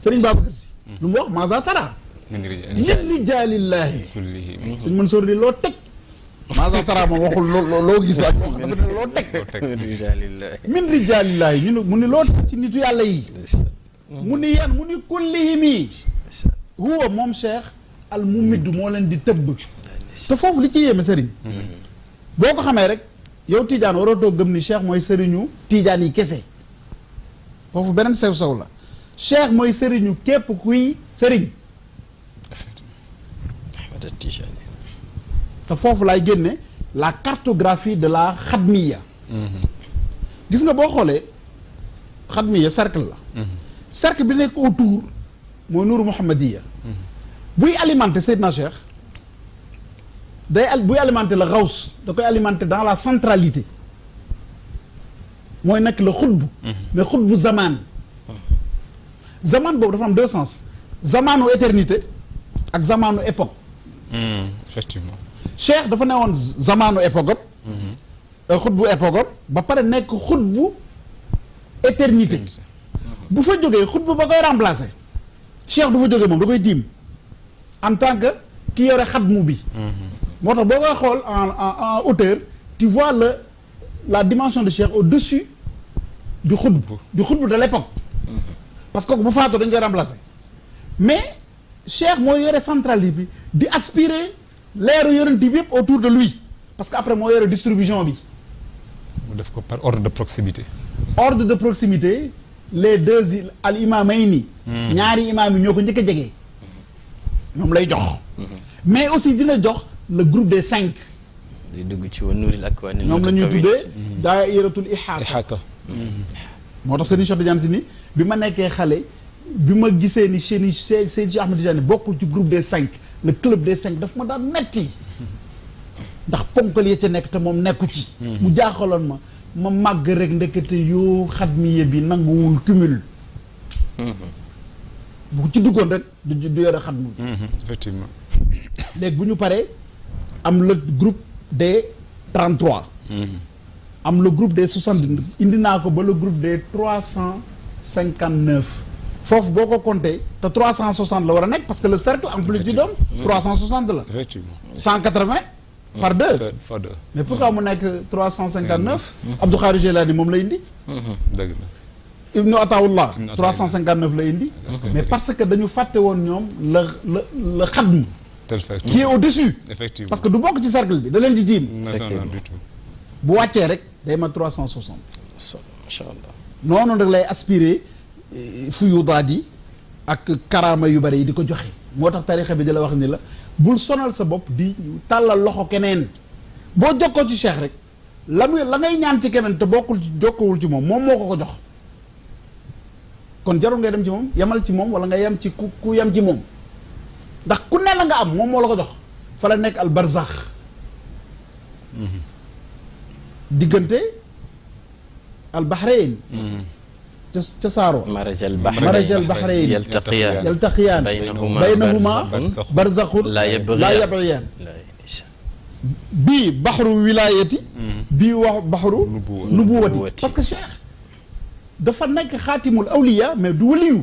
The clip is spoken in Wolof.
Serigne Babacar Sy lu mu wax maza tara min rijalillahi Sëñ Mansour di loo teg maza tara moom waxul loo gis la wax dafa ne loo teg min rijalillahi ñu ne mu ni loo teg ci nitu yàlla yi mu ni yan mu ni kullihimi huwa moom Cheikh al mumiddu moo leen di tëbb te foofu li ci yéeme sëriñ boo ko xamee rek yow Tidiane warootoo gëm ni Cheikh mooy sëriñu Tidiane yi kese foofu beneen sew-sew la Cheikh mooy sëriñu képp kuy sëriñ te foofu laay génne la cartographie de la xadmiya gis nga boo xoolee xadmiya cercle la cercle bi nekk autour mooy nuuru muhammadiya buy alimenter Seydina Cheikh buy alimenter la Gaws da koy alimenter dans la centralité mooy nekk la xutbu mais xutbu zaman boobu dafa am deux sens zamanu éternité ak zamanu époque effectivement Cheikh dafa newoon zamanu époque am xutbu époque am ba pare nekk xutbu éternité bu fa jógee xutbu ba koy remplacer Cheikh du fa jógee moom da koy tiim en tant que ki yore xadmu bi moo tax boo koy xool en hauteur tu vois la dimension de Cheikh au-dessus du xutbu de l'époque parce que bu faatoo dañ koy remplacer mais Cheikh mooy yore centralité bi di aspirer leeru yonent bi yëpp autour de lui parce que après moo yore distribution bi mu def ko par ordre de proximité les deux al imamayni ñaari imaam yi ñoo ko njëkk a jege ñoom lay jox mais aussi dina jox le groupe des 5 di dugg ci woon nuuril akwaani ñoom la ñuy tuddee daayiratul ihaata moo tax Serigne Cheikh Tidiane Sy ni bi ma nekkee xale bi ma gisee ni Seydi Cheikh Ahmed Tidiane bokkul ci groupe des 5 le club des 5 daf ma daan metti ndax ponkal ya ca nekk te moom nekku ci mu jaaxaloon ma màgg rek ndekete yoo xadmiye bi nanguwul cumul bu ci duggoon rek du yore xadmu bi effectivement léegi bu ñu paree am le groupe des 33 am le groupe des 70 indi naa ko ba le groupe des 359 foofu boo ko compté te 360 la war a nekk parce que le cercle amplitude am 360 la effectivement 180 par deux mais pourquoi mu nekk 359 Abdou Khari Jilani moom la indi dëgg la Ibnu Ataullah 359 la indi mais parce que dañu fàtte woon ñoom la xadm qui est au-dessus effectivement parce que du bokk ci cercle bi da leen di diim du tout bu wàccee rek day ma 360 macha allah noonu rek lay aspirer fuyudaat yi ak karaama yu bari yi di ko joxe moo tax tarixa bi di la wax ni la bul sonal sa bopp di tàllal loxo keneen boo jokkoo ci cheikh rek la ngay ñaan ci keneen te bokkul ci jokkowul ci moom moo ko jox kon jarul ngay dem ci moom yemal ci moom wala nga yem ci ku yem ci moom ndax ku ne la nga am moom moo la ko jox fa la nekk al barzax diggante al bahrain ca saaro marajal bahrain yaltaqiyaan baynahuma barzaxul laa yabghiyaan bii baxru wilaayati bii wax baxru nubuwati parce que cheikh dafa nekk xaatimul awliya mais du waliyu